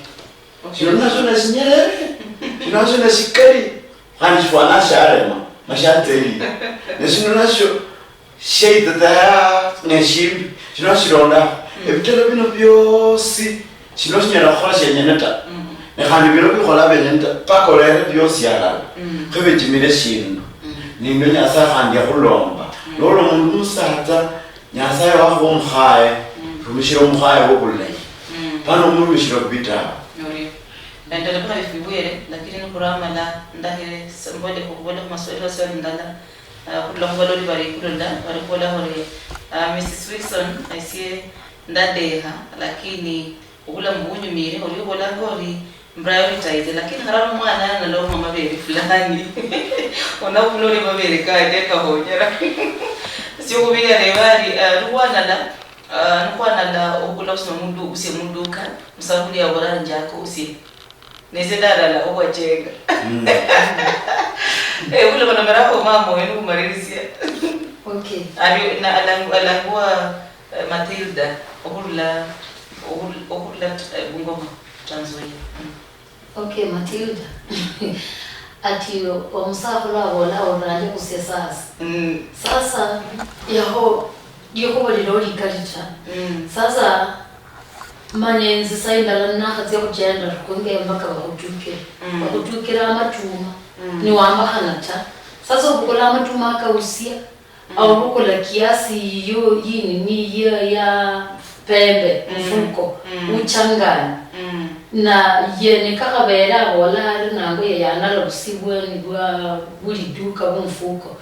Shino nasho ne shinyerere. Shino nasho ne shikali. Khandi shifwana sharema, mashateli. Ne shino nasho sheitsatsa ya neshimbi. Shino nashironda. Ebitero bino biosi, shino shinyala khukhola shenyene ta. Ne khandi bino bikhola benyene ta. Paka olere biosi halala. Khe bichimire shindu. Nindio Nyasaye khandi yakhulomba. Noli omundu musatsa, Nyasaye wakhuwa omukhaye, rumishira omukhaye wo bulayi. Mani omurumishira bubi tawe. Norio. Endolekha bifwibwere, lakini nikhuramala ndahire mbole khubola khumaswali baswali ndala. Ah, khurula khubaloli bali ikulu nda bali khubola khuri, ah, Missus Wilson, esie ndadeha, lakini obulamu bunyumire, oli obolanga ori prioritize, lakini harali omwana naloma mabere fulani, onabula ori mabere kanje kakhonyera. Siokhubiria reba ari, ah, nikhwanala, ah, nikhwanala okhukula busa mundu, busia muduka, musabuli yabola njaka usie. Nese ndarala obwachenga. Ebulomalomerakho mama oyo nikhumalirisia. Okay. Ari na alangu- alangua, eh, Matilda okhurula okhurula- okhurula, eh, Bungoma, Trans Nzoia. Mm. Okay, Matilda. Ati omusakhulu abola oranje khusia sasa. Mm. Sasa yaho likhuba lilo likali ta. Mm. Sasa manya enzi saa indala ninakhatsia khuchenda khunge mpaka bakhutukire. Mm. Bakhutukira amatuma. Mm. Niwambakhana ta. Sasa obukula amatuma akausia. Aurukula kiasi yiyo yinini ya, ya pembe mfuko uchanganya. Na ye nikakhabeere aboola ari nango ye yanala busibwani bwa buli duka bumufuko,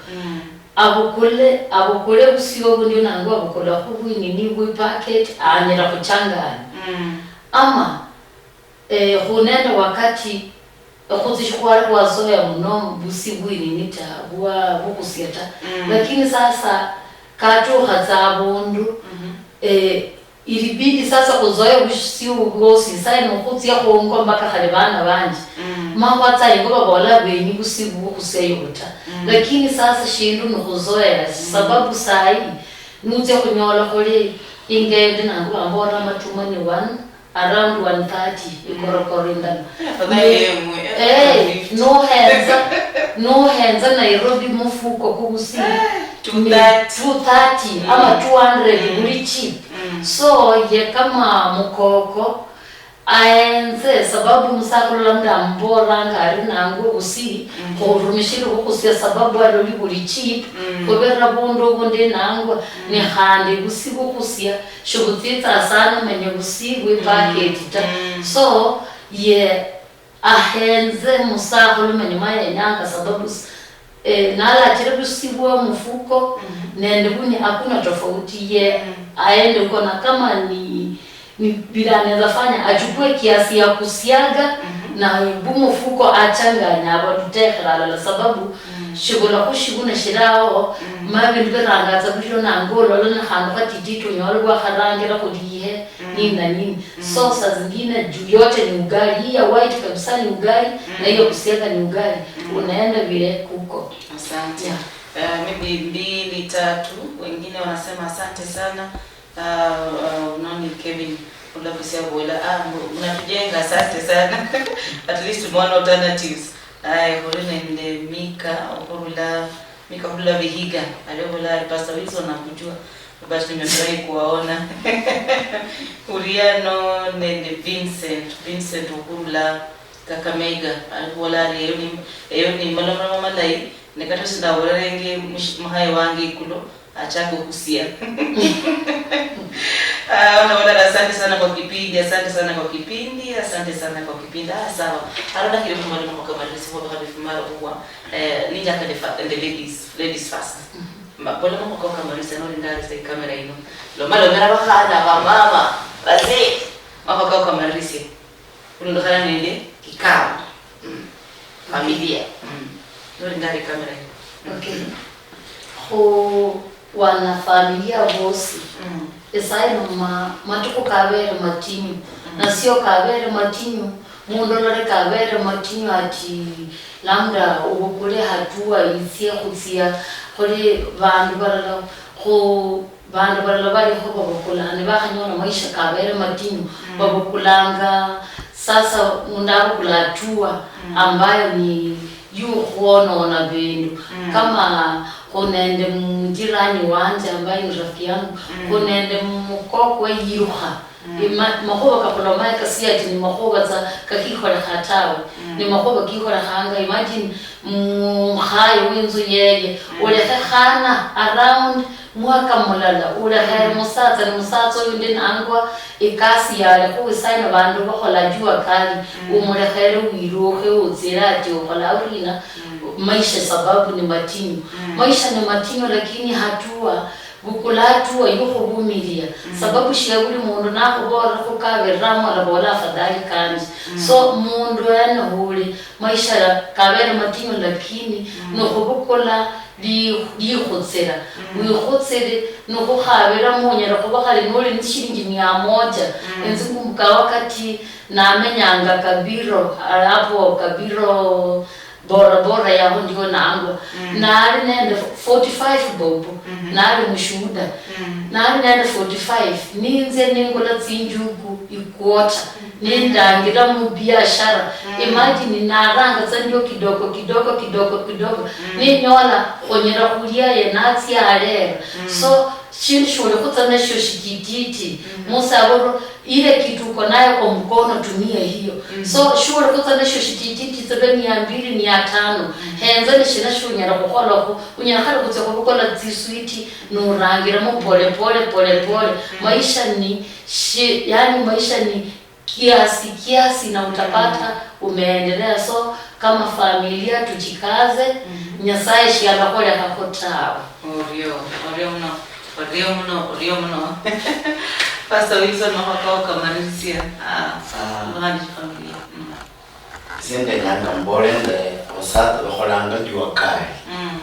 abukule abukule busi obu ndio nango abukulakhu bwinini bwi packet anyala khuchanganya. Ama eh, khunende wakati okhutsi shikhwali khwasoya muno busi bwinini ta bwa bukhusia ta. Lakini sasa katukha tsa abundu eh, ilibidi sasa khuzoya busi bwosi saino khutsia khungo mpaka khali bana banje ma khwatsa ingo babola benyi busi bukhusia yobo ta. Lakini sasa shindu nikhuzoya sababu sahi nutsia khunyola khuli ingende nangu bambola amatuma ni one around one thirty ikorokoro indala. Afadhali yemwe, eh, nohenza nohenza Nairobi mufuko kubusi two thirty. Two thirty ama two hundred buli chip. So ye kama mukoko aenze sababu musakhulu labda amboranga ari nangu obusi khurumishire bukhusia sababu aloli buli chip khubera bundu obundi nangwa ni khandi busi bukhusia shibutsitsa sana manya busi bwe packet ta. So ye ahenze musakhulu manya ma yenyanga sababu s- eh, nalachire busi bwa mufuko nende buni hakuna tofauti ye aende huko na kama ni ni vile anaweza fanya achukue kiasi ya kusiaga na bu mufuko achanganya abalutekhera alala sababu shibula khushibuna shiraho ma bindu birangatsa buliro nange olola ni khandu khatititi onyola bwakharangira khulihe nini na nini. So saa zingine juu yote ni ugali, hii ya white kabisa ni ugali na hiyo kusiaga ni ugali, unaenda vile kuko. Asante. Eh, maybe mbili tatu, wengine wanasema asante sana. Ah, ah, unoni Kevin, ulabusia bola, ah, mu- mnatujenga, asante sana. At least tumeona alternatives. Aya, khuli nende Mika okhurula Mika khurula Vihiga, ali obola ari Pastor Wilson nakujua, but nimefurahi kuwaona. Uriano nende Vincent, Vincent okhurula Kakamega, ali khubola ari eyo ni eyo ni malomalomo malayi, ne kata sindaborerenge muhaye wange ikulo, achaka okhusia. Ah, unaona, asante sana kwa kipindi, asante sana kwa kipindi, asante sana kwa kipindi. Ah, sawa. Arona kile mtu mwalimu kwa kamari sikuwa baka bifumaro kuwa eh ninja ka the fa- the ladies, ladies first. Ma bola mama kwa kamari sana uri ndari sa kamera ino. Loma lomera bakhana ba mama, bazee. Mama kwa kamari sie. Khulondokhana nende ikao. Mm. Familia. Mm. Noli ndali kamera ino. Okay. Khu wanafamilia bosi. Mm. Esaino ma- matukhu kabere matinyu. Mm. Nasio kabere matinyu. Mundu olole kabere matinyu ati labda ubukule hatua itsie khutsia khuli bandu balala khu Vandu valala valikho vavukula, nivakhanyola maisha kavere matinyu, vavukulanga. Sasa mundu avukula hatua ambayo ni yukhwonona vindu, kama khunende mujirani wanje ambaye ni rafiki yangu, khunende mukokwe yirukha Ima-, makhuva kakhulomaya kasiati ni makhuva tsa kakikholekha tawe. Ni makhuva kikholekhanga. Imagine mukhaye w'inzu yeye, ulekhe khana around mwaka mulala, ulekhere musatsa, ni musatsa uyu ndi nangwa ikasi yali khuwisaino vandu vakhola jua kali, umulekhere wirukhe utsire ati ukhola urina? Maisha sababu ni matinyu. Maisha ni matinyu, lakini hatua, vukula hatua yokhuvumilia. Sababu shia vuli mundu nakhuvolera khukaviriramo, olavola afadhali kanje. So mundu yani huli maisha kavere matinyu, lakini nokhuvukula li-, likhutsira. Wikhutsire, nikhukhavira munyala khuva khali noli ni shilingi mia moja. Enzi ngumbuka wakati namenyanga Kabiro, hapo Kabiro Bora Bora yaho ndio nangwa. Nali nende forty-five bob, nali mushuhuda. Nali nende forty-five, ninze ningula tsinjugu ikwota. Nindangira mubiashara. Imagine, naranga tsa ndio kidogo, kidogo, kidogo, kidogo. Ninyola khonyera khulia ye natsia alera. So, shindu shuli khutsa nasho shitititi. Musavuro, ile kitu uko nayo kwa mkono, tumia hiyo. So, shuli khutsa nasho shitititi, tsa mia mbili, mia tano. Henza ni shina shunyala khukholakho. Unyala khali khutsia khuvukula tsiswiti, nurangiramo pole pole, pole pole. Maisha ni shi-, yani, maisha ni kiasi kiasi na utapata umeendelea. So, kama familia tujikaze, Nyasaye shialakholekha khutawe. Orio, orio muno, orio muno, orio muno. Pastor Wilson, makhwa kao kamalirisia, ah, Ah. Mwana familia. Mm. Ise ndenyanga mbole nde, osatsa bakholanga jua kali. Mm.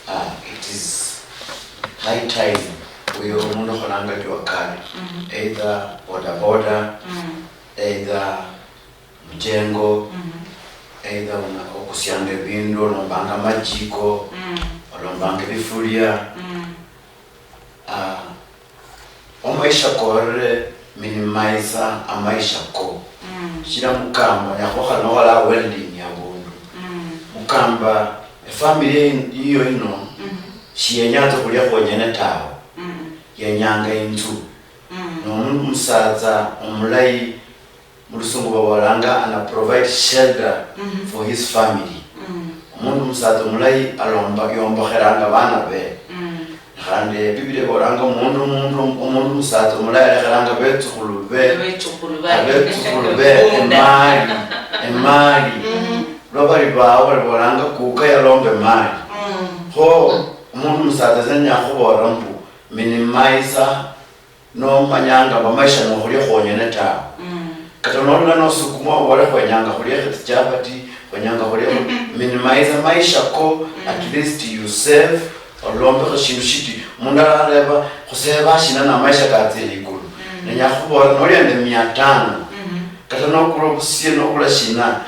Ah, it is high time uyo omundu okholanga jua kali, either boda boda, either mjengo, either una-, okusianga ebindu, olombanga amajiko, olombanga ebifulia. Ah, Omaisha korire minimize amaisha ko. Shichira mukamba, onyala khukhola nohola welding abundu. Mukamba, efamily yin-, yiyo yino, shiyenya tsa khulia khwenyene tawe. Yenyanga inzu. Nomundu musatsa omulayi, Mulusungu babolanga, "Ana provide shelter for his family." Omundu musatsa omulayi alomba, yombokheranga bana be. Khandi Biblia ibolanga, "Omundu, omundu, omundu musatsa omulayi alekheranga betsukhulu be, abetsukhulu be emali, emali." Lwa bali bawo, bali bolanga, "Kuka yalomba emali." Kho, omundu musatsa ese nyakhubola mbu, minimize Nomanyanga mbu amaisha nokhulia khwonyene tawe. Kata nolola nosukuma obole, "Khwenyanga khuliekho tsichapati, khwenyanga khuliekho," minimize amaisha ko, at least you save, olombekho shindu shiti. Omundu alareba, "Khuseva shina na amaisha katsia likulu?" Nenya khubola, noli nende mia tano, kata nokula obusie, nokula shina,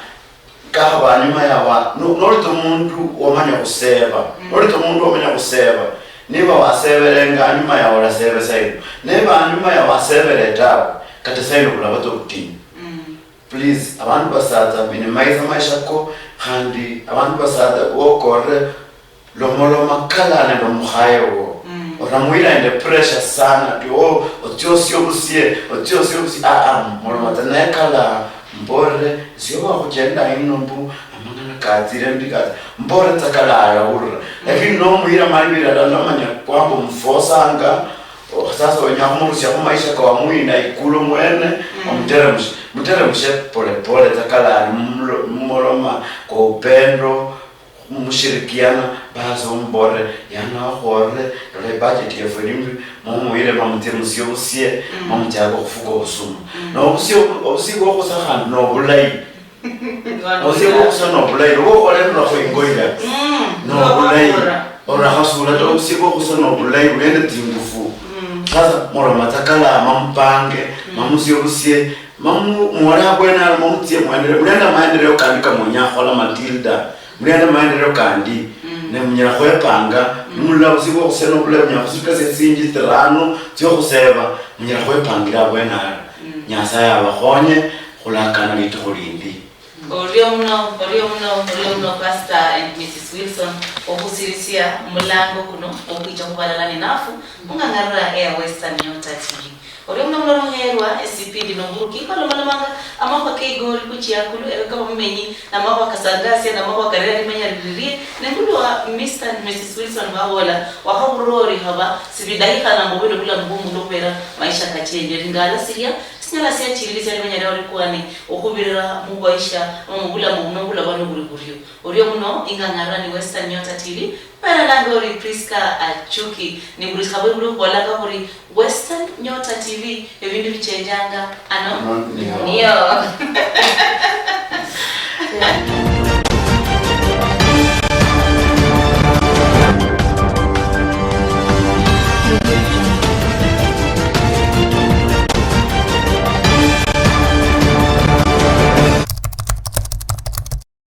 Kakhaba anyuma yawa, no-, nolitsa omundu wamanya khuseva, nolitsa omundu wamanya khuseva, niva waseverenga anyuma yawe olasevesa ino, niva anyuma yawe wasevere tawe, kata saino vulavatsa ovutinyu. Please, avandu vasatsa, minimize amaisha ko, khandi avandu vasatsa wokorere, Lomoloma kala nende omukhaye wo. Oramwira nende pressure sana, ati, "Oh, otsia osie obusie, otsia osie obusie." Ah, ah, moloma tsa naye kala, mbolere, "Esie wakhuchenda ino mbu, amang'ana katsire mbi katsi-," mbolere tsa kala, alawulira. Lakini nomuyira mali birala, nomanya kwamba omufosanga, oh, sasa wenya khumurusia khumaisha kawamwina ikulu mwene, omuteremshe. Muteremshe pole pole tsa kala, mumlo-, mumoloma kwa upendo, Mumushirikiana, basi omubolere, "Yana okhwolere, lola ibudget yefu eli mbi," momuyire mamutsie musie obusie, mamuchaka okhufuka obusuma. Nobusie obu-, obusie bwokhusa khandi nobulayi. Obusie bwokhusa nobulayi, noba okholerulakho ingo ila, nobulayi. Orakhasula ta, obusie bwokhusa nobulayi, buli nende tsingufu. Sasa moloma tsa kala, mamupange, mamusie obusie, mamu-, muhole abwene ano, mamutsie muendelee, muli nende amaendeleo kandi kamwenya khukhola, Matilda. Muli nende maendeleo kandi, ne munyala khwepanga, nimulola busie bwokhusia nobulayi, munyala khusukasia tsisinji tsirano tsiokhuseva, munyala khwepangila abwene ari. Nyasaye abakhonye khulakana litukhu lindi. Orio muno, orio muno, orio muno, Pastor and Missus Wilson, okhusirisia mulango kuno, okhwicha khubalala ninafu, mung'ang'arira Air Western Nyota T V. Orio muno muno muherwa esipindi noburuki, balomalomanga amakhuwa keigori kuchiakulu, ebe kaba mumenyi, namakhuwa kasangasia, namakhuwa karera limenya lilirie, nembulwa Mister and Missus Wilson babola, wakhaburura ori haba, sibidahikhana mbu bino bulamu bwomundu khubera maisha kachenjere. Ngala siria, sinyala siachiriri sia limenya liao likwani, okhubirira mubaisha, ama mubulamu buno bulaba nobuli burio. Orio muno, ingang'arira ni Western Nyota T V, Mera nange ori Prisca Achuki, ni buli khabwe buli khubolanga khuri Western Nyota T V, ebindu bichenjanga ano. Ano niyo. Niyo.